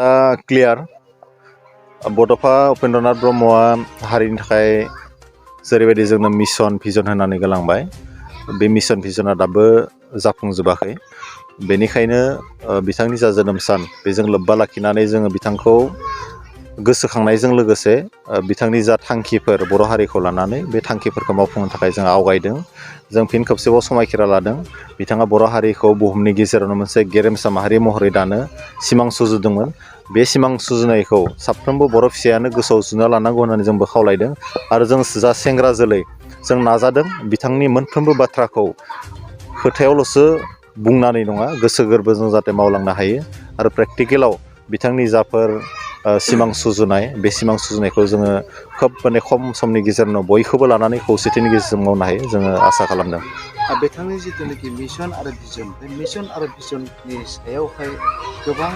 Clear बड'फा उपेन्द्रनाथ ब्रह्मआ हारिनि थाखाय जेरैबायदि जोंनो मिशन भिजन होनानै गालांबाय बे मिशन भिजना दाबो जाफुंजोबाखै बेनिखायनो बिथांनि जा जोनोम सान बेजों लोब्बा लाखिनानै जोङो बिथांखौ गोसोखांनायजों लोगोसे बिथांनि जा थांखिफोर बर' हारिखौ लानानै बे थांखिफोरखौ मावफुंनो थाखाय जों आवगायदों जों फिन खेबसेबाव समायखिरा लादों बिथाङा बर' हारिखौ बुहुमनि गेजेरावनो मोनसे गेरेमसा माहारि महरै दानो सिमां सुजुदोंमोन बे सिमां सुजुनायखौ साफ्रोमबो बर' फिसायानो गोसोआव जुना लानांगौ होननानै जोंबो खावलायदों आरो जों जा सेंग्रा जोलै जों नाजादों बिथांनि मोनफ्रोमबो बाथ्राखौ खोथायावल'सो बुंनानै नङा गोसो गोरबोजों जाहाथे मावलांनो हायो आरो प्रेक्टिकेलाव बिथांनि जाफोर सिमां सुजुनाय बे सिमां सुजुनायखौ जोङो खोब खम समनि गेजेरावनो बयखौबो लानानै खौसेथिनि गेजेरजों मावनो हायो जोङो आसा खालामदों बिथांनि जिथुनाखि मिशन आरो भिजन बे मिशन आरो भिजननि सायावहाय गोबां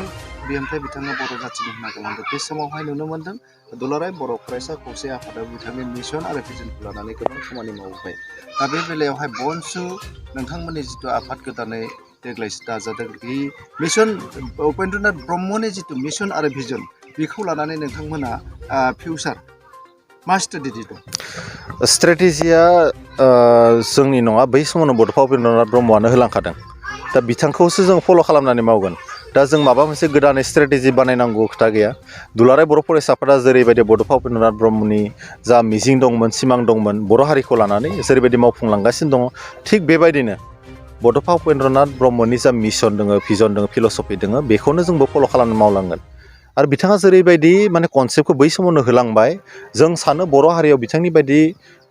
बिहोमथाय बिथाङा बर' जाथिनि होना गालांदों बे समावहाय नुनो मोन्दों दुलाराय बर' फरायसा खौसे आफादाव बिथांनि मिशन आरो भिजनखौ लानानै गोबां खामानि मावबाय दा बे बेलायावहाय बनसु नोंथांमोननि जिथु आफाद गोदानै देग्लायसो दाजादों बे मिशन उपेन्द्रनाथ ब्रह्मनि जिथु मिशन आरो भिजन बेखौ लानानै नोंथांमोना फिउचार मा स्ट्रेटेजि दं स्ट्रेटेजिया जोंनि नङा बै समावनो बड'फा उपेन्द्रनाथ ब्रह्मआनो होलांखादों दा बिथांखौसो जों फल' खालामनानै मावगोन दा जों माबा मोनसे गोदानै स्ट्रेटेजि बानायनांगौ खोथा गैया दुलाराय बर' फरायसाफोरा जेरैबायदि बड'फा उपेन्द्रनाथ ब्रह्मनि जा मिजिं दंमोन सिमां दंमोन बर' हारिखौ लानानै जेरैबायदि मावफुंलांगासिनो दङ थिग बेबायदिनो बड'फा उपेन्द्रनाथ ब्रह्मनि जा मिशन दङ भिजन दङ फिल'सफि दङ बेखौनो जोंबो फल' खालामनो मावलांगोन आरो बिथाङा जेरैबायदि कनसेप्टखौ बै समावनो होलांबाय जों सानो बर' हारियाव बिथांनि बायदि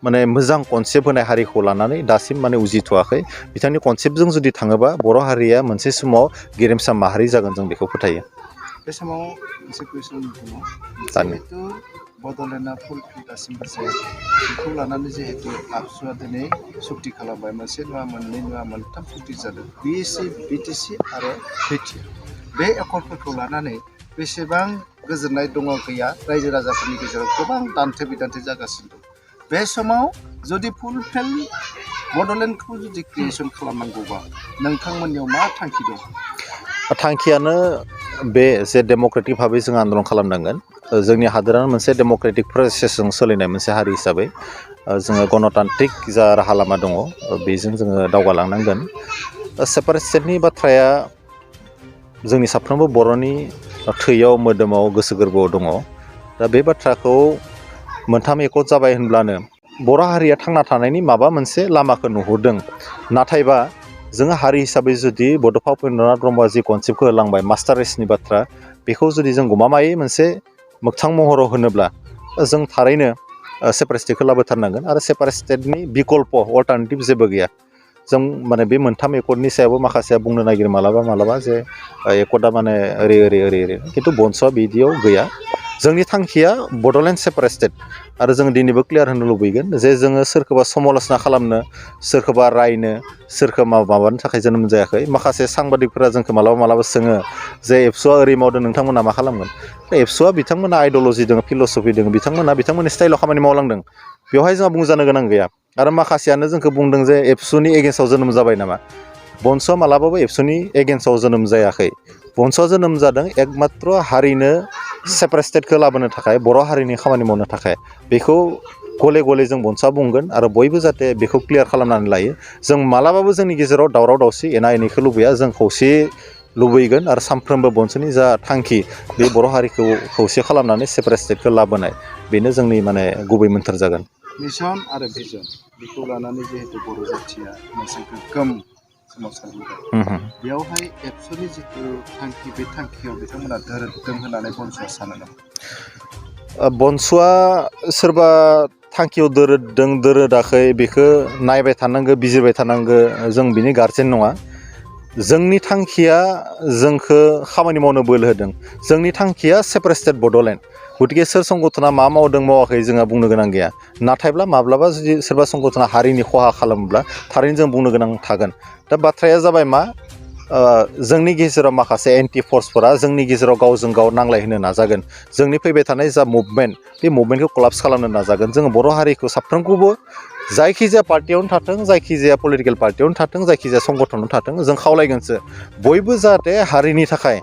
मोजां कनसेप्ट होनाय हारिखौ लानानै दासिम उजिथ'वाखै बिथांनि कनसेप्टजों जुदि थाङोबा बर' हारिया मोनसे समाव गेरेमसा माहारि जागोन जों बेखौ फोथायो बे समाव मोनसे कुइसन दङ जिहेतु बड'लेण्डआ फुलफिल दासिमबो जायाखै बेखौ लानानै जिहेतु आबसुआ दिनै सुक्ति खालामबाय मोनसे नङा मोननै नङा मोनथाम सुक्ति जादों बिटिसि आरो बिटि बे एकर्डफोरखौ लानानै बेसेबां गोजोननाय दङ गैया रायजो राजाफोरनि गेजेराव गोबां दान्थे बिदान्थे जागासिनो दं बे समाव जुदि फुलफिल बड'लेण्डखौ जुदि क्रिएसन खालामनांगौबा नोंथांमोननियाव मा थांखि दं थांखियानो बे जे डेम'क्रेटिक भाबै जों आन्दलन खालामनांगोन जोंनि हादोरानो मोनसे डेम'क्रेटिक प्रसेसजों सोलिनाय मोनसे हारि हिसाबै जोङो गणतान्त्रिक जा राहा लामा दङ बेजों जोङो दावगालांनांगोन सेपारेट स्टेटनि बाथ्राया जोंनि साफ्रोमबो बर'नि थैयाव मोदोमाव गोसो गोरबोआव दङ दा बे बाथ्राखौ मोनथाम एकर्ड जाबाय होनब्लानो बर' हारिया थांना थानायनि माबा मोनसे लामाखौ नुहुरदों नाथायबा जोङो हारि हिसाबै जुदि बड'फा उपेन्द्रनाथ ब्रह्मआ जि कनसेप्टखौ होलांबाय मास्टार रेसनि बाथ्रा बेखौ जुदि जों गमामायै मोनसे मोगथां महराव होनोब्ला जों थारैनो सेपारेट स्टेटखौ लाबोथारनांगोन आरो सेपारेट स्टेटनि बिकल्प अल्टारनेटिभ जेबो गैया जों बे मोनथाम एकर्डनि सायावबो माखासेया बुंनो नागिरो मालाबा जे एकर्डआ ओरै खिन्थु बनस'आ बिदियाव गैया जोंनि थांखिया बड'लेण्ड सेपारेट स्टेट आरो जों दिनैबो क्लियार होनो लुबैगोन जे जोङो सोरखौबा समाल'सना खालामनो सोरखौबा रायनो सोरखौबा माबानो थाखाय जोनोम जायाखै माखासे सांबादिकफोरा जोंखौ मालाबा सोङो जे एबसुआ ओरै मावदों नोंथांमोना मा खालामगोन एबसुआ बिथांमोना आइडिअल'जि दङ फिल'सफि दङ बिथांमोननि स्टाइलाव खामानि मावलांदों बेवहाय जोंहा बुंजानो गोनां गैया आरो माखासेयानो जोंखौ बुंदों जे एबसुनि एगेन्स्टआव जोनोम जाबाय नामा बनस'आ मालाबाबो एबसुनि एगेन्स्टआव जोनोम जायाखै बनस'आ जोनोम जादों एकमात्र हारिनो सेपारेट स्टेटखौ लाबोनो थाखाय बर' हारिनि खामानि मावनो थाखाय बेखौ गले गले जों बनस'आ बुंगोन आरो बयबो जाहाथे बेखौ क्लियार खालामनानै लायो जों मालाबाबो जोंनि गेजेराव दावराव दावसि एना एनिखौ लुबैया जों खौसे लुबैगोन आरो सानफ्रोमबो बनस'नि जा थांखि बे बर' हारिखौ खौसे खालामनानै सेपारेट स्टेटखौ लाबोनाय बेनो जोंनि गुबै मोन्थोर जागोन मिशन आरो भिजन बेखौ लानानै जिहेतु बर' जाथिया मोनसे गोग्गोम सोमावसारबोबाय बेयावहाय एबसुनि जिथु थांखि बे थांखियाव बिथांमोना दोरोदों होननानै बनस'आ सानो नामा बनस'आ सोरबा थांखियाव दोरोदाखै बेखौ नायबाय थानांगौ बिजिरबाय थानांगौ जों बिनि गारजेन नङा जोंनि थांखिया जोंखौ खामानि मावनो बोलो होदों जोंनि थांखिया सेपारेट स्टेट बड'लेण्ड गतिके सोर संगठना मा मावदों मावाखै जोंहा बुंनो गोनां गैया नाथायब्ला माब्लाबा जुदि सोरबा संगठना हारिनि खहा खालामोब्ला थारैनो जों बुंनो गोनां थागोन दा बाथ्राया जाबाय मा जोंनि गेजेराव माखासे एन्टि फर्सफोरा जोंनि गेजेराव गावजों गाव नांलायहोनो नाजागोन जोंनि फैबाय थानाय जा मुभमेन्ट बे मुभमेन्टखौ कलाप्स खालामनो नाजागोन जोङो बर' हारिखौ साफ्रोमखौबो जायखिजाया पार्टियावनो थाथों जायखिजाया पलिटिकेल पार्टियावनो थाथों जायखिजाया संगठनावनो थाथों जों खावलायगोनसो बयबो जाहाथे हारिनि थाखाय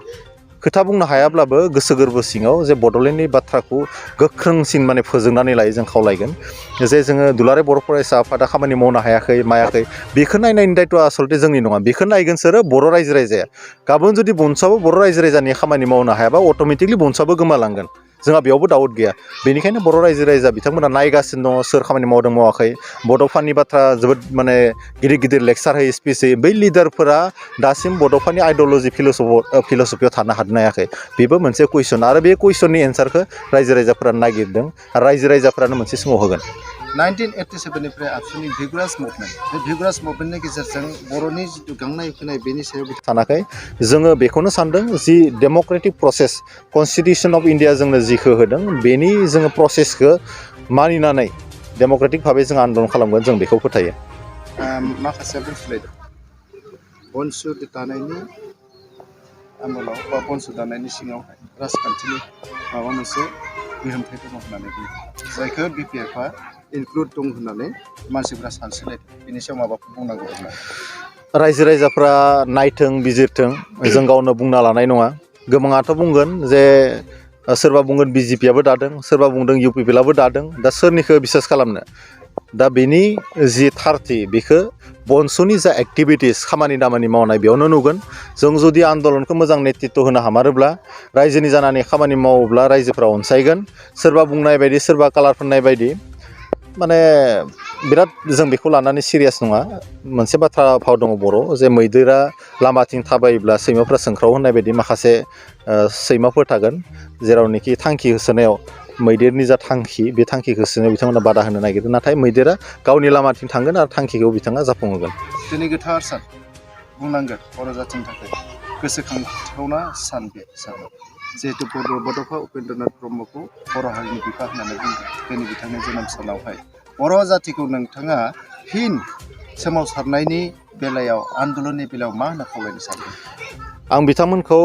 खोथा बुंनो हायाब्लाबो गोसो गोरबो सिङाव जे बड'लेण्डनि बाथ्राखौ गोख्रोंसिन माने फोजोंनानै लायो जों खावलायगोन जे जोङो दुलाराय बर' फरायसा आफादा खामानि मावनो हायाखै मायाखै बेखौ नायनायनि दायथ'आ आसलथे जोंनि नङा बेखौ नायगोन सोरो बर' रायजो राजाया गाबोन जुदि बनस'आबो बर' रायजो राजानि खामानि मावनो हायाबा अट'मेटिकलि बनस'आबो गोमालांगोन जोंहा बेयावबो डाउट गैया बेनिखायनो बर' रायजो राजा बिथांमोना नायगासिनो दङ सोर खामानि मावदों मावाखै बड'फानि बाथ्रा जोबोद माने गिदिर गिदिर लेक्सार होयो स्पिच होयो बै लिडारफोरा दासिम बड'फानि आइडिअल'जि फिल'सफियाव थानो हादों हायाखै बेबो मोनसे कुइसन आरो बे कुइसननि एन्सारखौ रायजो राजाफोरा नागिरदों आरो रायजो राजाफोरानो मोनसे समाव होगोन 1987निफ्राय आबसुनि भिगुरास मुभमेन्ट बे भिगुरास मुभमेन्टनि गेजेरजों बर'नि जिथु गांनाय उखैनाय बेनि सायाव सानाखै जोङो बेखौनो सानदों जि democratic process constitution of India जोंनो जिखौ होदों बेनि जोङो प्रसेसखौ मानिनानै डेम'क्रेटिक भाबै जों आन्दलन खालामगोन जों बेखौ फोथायो माखासेया बुंसुलायदों बनसु दानायनि आन्दोलाव बा बनसु दानायनि सिङावहाय राजखान्थिनि माबा मोनसे गोहोमथाय दङ होननानै बुङो जायखौ बिपिएफआ इनक्लुड दं होननानै मानसिफ्रा सानस्रिलायदों बेनि सायाव माबाफोर बुंनांगौ दं नामा रायजो राजाफ्रा नायथों बिजिरथों जों गावनो बुंना लानाय नङा गोबाङाथ' बुंगोन जे सोरबा बुंगोन बिजेपिआबो दादों सोरबा बुंदों इउपिपिएलआबो दादों दा सोरनिखौ बिसास खालामनो दा बेनि जि थारथि बेखौ बनसुनि जा एक्टिभिटिस खामानि दामानि मावनाय बेयावनो नुगोन जों जुदि आन्दलनखौ मोजां नेतृत्व होनो हामारोब्ला रायजोनि जानानै खामानि मावोब्ला रायजोफ्रा अनसायगोन सोरबा बुंनाय बायदि सोरबा कालार फोननाय बायदि माने बिराद जों बेखौ लानानै सिरियास नङा मोनसे बाथ्रा भाव दङ बर' जे मैदेरा लामाथिं थाबायोब्ला सैमाफ्रा सोंख्राव होननाय बायदि माखासे सैमाफोर थागोन जेरावनोखि थांखि होसोनायाव मैदेरनि जा थांखि बे थांखिखौ होसोनायाव बिथांमोना बादा होनो नागिरो नाथाय मैदेरा गावनि लामाथिं थांगोन आरो थांखिखौ बिथाङा जाफुंहोगोन दिनै गोथार सान बुंनांगोन बर' जाथिनि थाखाय गोसोखांथावना सान बे साना जिहेतु बड'फा उपेन्द्रनाथ ब्रह्मखौ बर' हारिनि बिफा होननानै बुंदों दिनै बिथांनि जोनोम सानावहाय बर' जातिखौ नोंथाङा फिन सोमावसारनायनि बेलायाव आन्दलननि बेलायाव मा होनना खावलायनो सानदों आं बिथांमोनखौ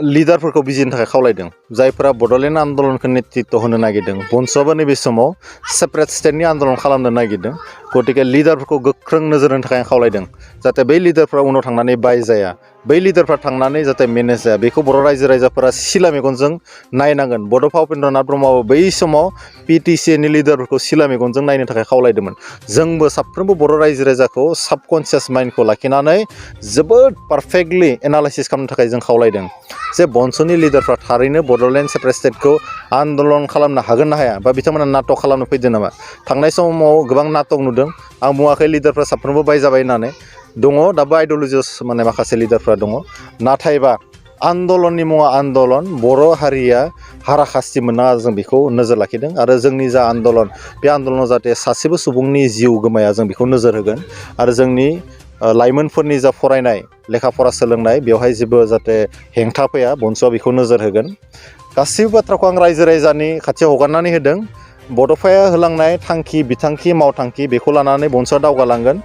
लिडारफोरखौ बिजिरनो थाखाय खावलायदों जायफोरा बड'लेण्ड आन्दलनखौ नेतृत्व होनो नागिरदों बनसुआबो नैबे समाव सेपारेट स्टेटनि आन्दलन खालामनो नागिरदों गतिके लिडारफोरखौ गोख्रों नोजोर होनो थाखाय आं खावलायदों जाहाथे बै लिडारफ्रा उनाव थांनानै बाय जाया बै लिडारफ्रा थांनानै जाहाथे मेनेज जाया बेखौ बर' रायजो राजाफोरा सिला मेगनजों नायनांगोन बड'फा उपेन्द्रनाथ ब्रह्मआबो बै समाव पिटिसिनि लिडारफोरखौ सिला मेगनजों नायनो थाखाय खावलायदोंमोन जोंबो साफ्रोमबो बर' रायजो राजाखौ साबकनसियास माइन्डखौ लाखिनानै जोबोद पारफेक्टलि एनालाइसिस खालामनो थाखाय जों खावलायदों जे बनसुनि लिडारफ्रा थारैनो बड'लेण्ड सेपारेट स्टेटखौ आन्दलन खालामनो हागोन ना हाया बा बिथांमोना नाटक खालामनो फैदों नामा थांनाय समाव गोबां नाटक नुदों आं बुङाखै लिडारफ्रा साफ्रोमबो बायजाबाय होननानै दङ दाबो आइडिअलजियास माने माखासे लिडारफ्रा दङ नाथायबा आन्दलननि मुङा आन्दलन बर' हारिया हाराखास्ति मोननाङा जों बेखौ नोजोर लाखिदों आरो जोंनि जा आन्दलन बे आन्दलनाव जाहाथे सासेबो सुबुंनि जिउ गोमाया जों बेखौ नोजोर होगोन आरो जोंनि लाइमोनफोरनि जा फरायनाय लेखा फरा सोलोंनाय बेवहाय जेबो जाहाथे हेंथा फैया बनसुआ बेखौ नोजोर होगोन गासैबो बाथ्राखौ आं रायजो राजानि खाथियाव हगारनानै होदों बड'फाया होलांनाय थांखि बिथांखि मावथांखि बेखौ लानानै बनसुआ दावगालांगोन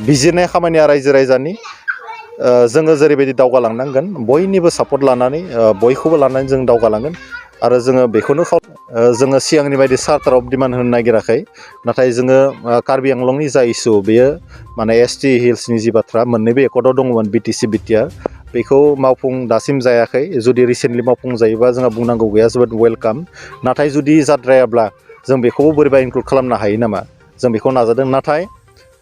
बिजिरनाय खामानिया रायजो राजानि जोङो जेरैबायदि दावगालांनांगोन बयनिबो सापर्ट लानानै बयखौबो लानानै जों दावगालांगोन आरो जोङो बेखौनो जोङो सिगांनि बायदि चार्टार अफ डिमान्ड होनो नागिराखै नाथाय जोङो कार्बि आंलंनि जा इसु बेयो माने एसटि हिल्सनि जि बाथ्रा मोननैबो एकर्डआव दङमोन बिटिसि बिटिआर बेखौ मावफुं दासिम जायाखै जुदि रिसेन्टलि मावफुं जायोबा जोंहा बुंनांगौ गैया जोबोद वेलकाम नाथाय जुदि जाद्रायाब्ला जों बेखौबो बोरैबा इनक्लुड खालामनो हायो नामा जों बेखौ नाजादों नाथाय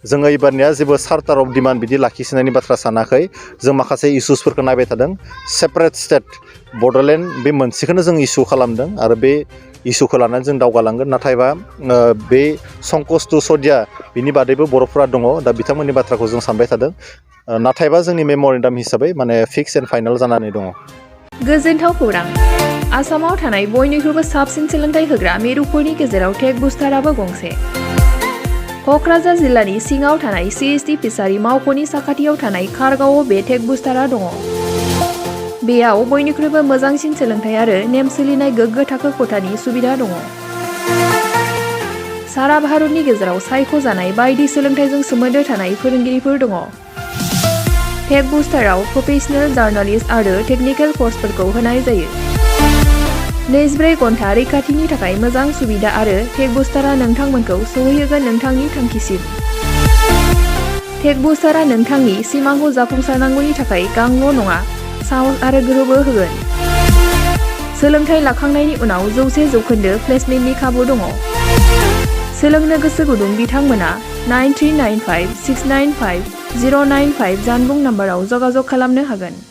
जोङो एबारनिया जेबो चार्टार अफ डिमान्ड बिदि लाखिसिनायनि बाथ्रा सानाखै जों माखासे इस्युसफोरखौ नायबाय थादों सेपारेट स्टेट बड'लेण्ड बे मोनसेखौनो जों इस्यु खालामदों आरो बे इस्युखौ लानानै जों दावगालांगोन नाथायबा बे संकस्तु सदिया बिनि बादैबो बर'फोरा दङ दा बिथांमोननि बाथ्राखौ जों सानबाय थादों नाथायबा जोंनि मेम'रेन्डाम हिसाबै माने फिक्स एन्ड फाइनाल जानानै दङ गोजोनथाव खौरां आसामाव थानाय बयनिख्रुइबो साबसिन सोलोंथाइ होग्रा मिरुफोरनि गेजेराव टेक बुस्टाराबो गंसे क'क्राझार जिल्लानि सिङाव थानाय CST फिसारि मावख'नि साखाथियाव थानाय खारगावआव बे टेक बुस्टारा दङ बेयाव बयनिख्रुइबो मोजांसिन सोलोंथाइ आरो नेम सोलिनाय गोग्गो थाखो खथानि सुबिदा दङ सारा भारतनि गेजेराव सायख'जानाय बायदि सोलोंथाइजों सोमोन्दो थानाय फोरोंगिरिफोर दङ टेक बुस्टाराव प्रफेशनेल जार्नालिस्ट आरो टेकनिकेल कर्सफोरखौ होनाय जायो 24 घन्टा रैखाथिनि थाखाय मोजां सुबिदा आरो टेक बुस्टारा नोंथांमोनखौ सौहैहोगोन नोंथांनि थांखिसिम टेक बुस्टारा नोंथांनि सिमांखौ जाफुंसारनांगौनि थाखाय गांल' नङा साहस आरो गोहोबो होगोन सोलोंथाइ लाखांनायनि उनाव 100% प्लेसमेन्टनि खाबु दङ। सोलोंनो गोसो गुदुं बिथांमोना 9395 695 095 जानबुं नाम्बाराव जगाजग खालामनो हागोन।